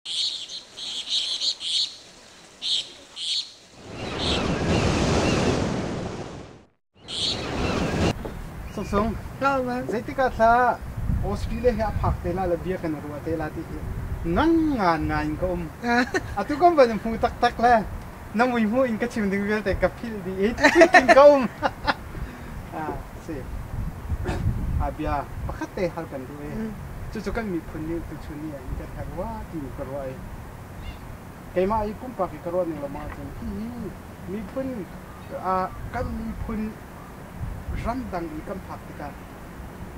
Sungsung, zeitik ah thla Australia he a phak te la le bia kan i ruah te la ti hi ngang ngan ngai in ka um. Atu kan van hmu taktak le na mui hmu in ka chim ding vialte ka philh dih i ti ka um. Ah, si. A bia pakhat te hal kan duh i cucu kan miphun nih tuchun ni ah hin kan herh rua ti ka ruah i keimah i pumpak i ka ruah ning lam ahcun hihi miphun kan miphun ramdang i kan phak tikah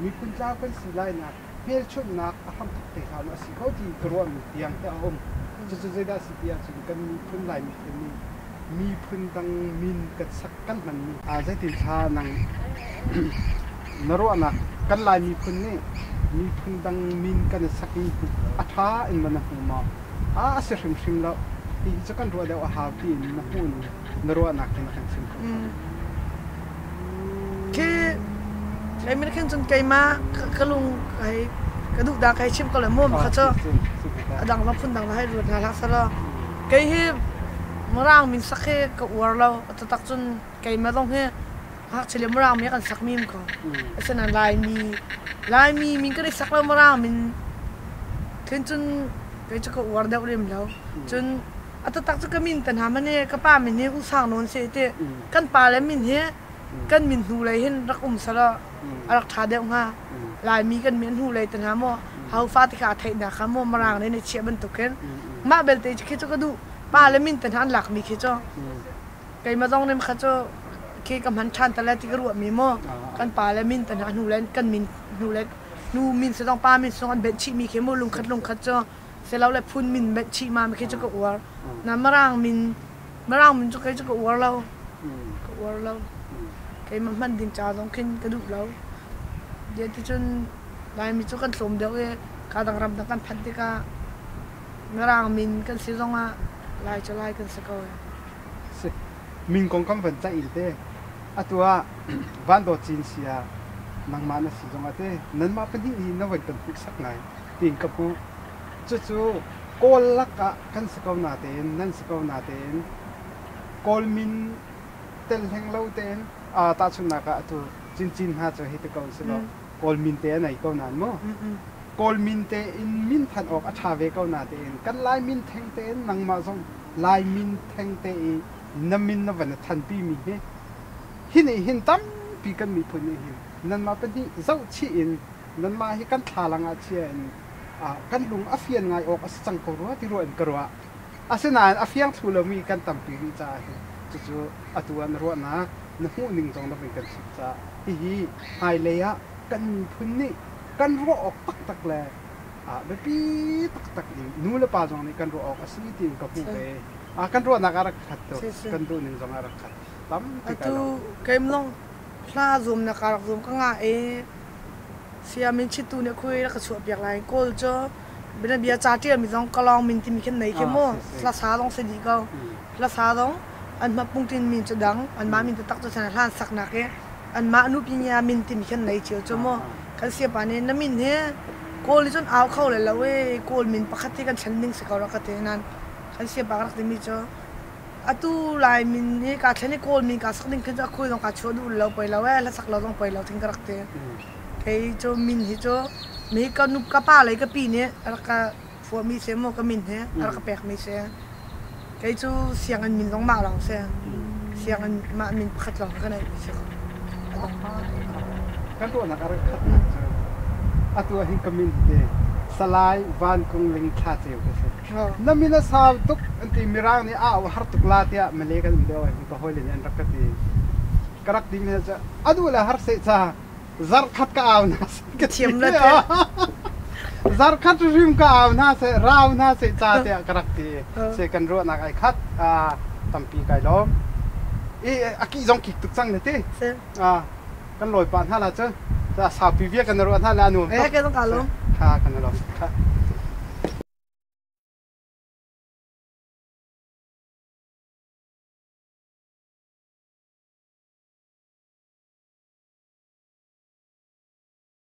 miphun tlau kan si lainak hmelchunhnak a hramthok te hlah a si ko ti ka ruahmi tiang te a um. Cucu zeidah a si ti ahcun kan miphun Lai miphun nih miphun dang min kan sak kan hmanmi zeitin thla nang na ruahnak kan Lai miphun nih miphun dang min kan i sakmi hi a ṭha in ma na hmu maw? A a si hrimhrim lo. Hihi cu kan ruah deuh a hau tiin na hmuh ning na ruahnak hi na kan chim kho. Khi Leimin khin cun keimah ka lung hei ka duh dah kai chim ko le mu kha cu a dang zong phun dang hei ruat hna hlah selaw kei hi Mirang min sak hi ka uar lo taktak cun keimah zong hi ngakchia le Mirang mi kan sak mi ko asinain Laimi Laimi min kan i sak lo Mirang min khin cun kei cu ka uar deuh lem lo cun a taktak cu ka min te hna man hi ka pa min hi U Sang Nawn si ti kan pa le min hi kan min hnu lei hin rak um selaw a rak ṭha deuh hnga. Laimi kan min hnu lei te hna maw haufa ti kha a theihnak kha maw Mirang nih an chiah bantuk khin mah belte khi cu ka duh pa le min te hna an lakmi khi cu keimah zong nih kha cu khi ka hman ṭhan te lai ti ka ruahmi maw kan pa le min te hna hnu le kan min hnu le nu min si zong pa min si zong an benh chihmi khi mu lungkhat lungkhat cu silole phun min benh chih ma khi cu ka uar na Mirang min Mirang min cu kei cu ka uar lo. Ka uar lo. Keimah hman ding ca zong khin ka duh lo. Dia ti cun Laimi cu kan tlawm deuh i ka dang ram dang kan phanh tikah Mirang min kan si zongah Lai cu Lai kan si ko. Si. Min kong kan van caih in te. Atu ah Van Dawt Cin si ah nangmah na si zongah te nanmah pahnih hi na van kan hmuhsak ngai tiin ka hmuh. Cucu Kawl lakah kan si ko natein nan si ko natein Kawl min tel hleng lo tein tahchunhnak ah atu Cincin hna cu hei ti ko selaw Kawl min te a nei ko nain mu Kawl min te in min thanh awk a ṭha ve ko natein kan Lai min theng tein nangmah zong Lai min theng te i na min na van i thanpi mi hi hi nih hin tampi kan miphun nih hin nanmah pahnih zohchih in nanmah hi kan thlalang ah chia in kan lung a fian ngai awk a si cang ko rua ti ruah in ka ruah. Asinain a fiang thlu lomi kan tampi rih caah hin cucu atu ah na ruahnak na hmuhning zong na vun kan chimh caah hihi hmailei ah kan miphun nih kan ruah awk taktak le biapi taktak in nu le pa zong nih kan ruah awk a si tiin ka hmuh ve. Kan ruahnak a rak khat tuk. Kan duhning zong a rak khat. Tampi kai Atu keim zong hla zuamnak ka rak zuam ka ngah i Siamin chittu nih khui rak ka chuahpiak lai. Kawl cu bianabia ca ṭialmi zong Kalawng min timi khin nei khi mu. Hlasa zong si dih ko. Hlasa zong anmah pungtin min cu dang, anmah min taktak cu sana hlan saknak i anmah nupi nia min timi khin nei cio cu mu. Kan siapa nih na min hi Kawl nih cun au kho le lo i Kawl min pakhat hi kan thlen ding si ko rak ka ti nain kan siapa ka rak timi cu Atu Lai min hi kaa thlen i Kawl min kaa sak ding khin cu a khui zong kaa chuah duh lo poi lo ee hlasak lo zong poi lo thing ka rak ti. Kei cu min hi cu mi ka nu ka pa lei ka pi nih a rak ka phuahmi si mu ka min hi a rak ka pekmi si. Kei cu sianginn min zong mah lawng si. Sianginn mah min pakhat lawng ka neihmi si ko. A dang. Kan ruahnak a rak khatnak cu atu ah hin ka min hi te Salai Van Kung Ling Thla Ceu ka si. Na min a sau tuk an ti Mirang nih a au har tuk la tiah Malay kan um deuh ah ka hawile nih an rak ka ti. Ka rak ti mi cu a duh le har seh ca zarkhat ka au hna seh ka thiam le zarkhat rim ka au hna seh rau hna seh ca tiah ka rak ti. Se kan ruahnak ai khat tampi kai lawm. I a ki zong kik tuk cang ne ti. Kan lawi pah hna la cu. Saupi bia kan ruah hna le a nuam tuk. Eh, kan ka lawm. Kha kan lawm.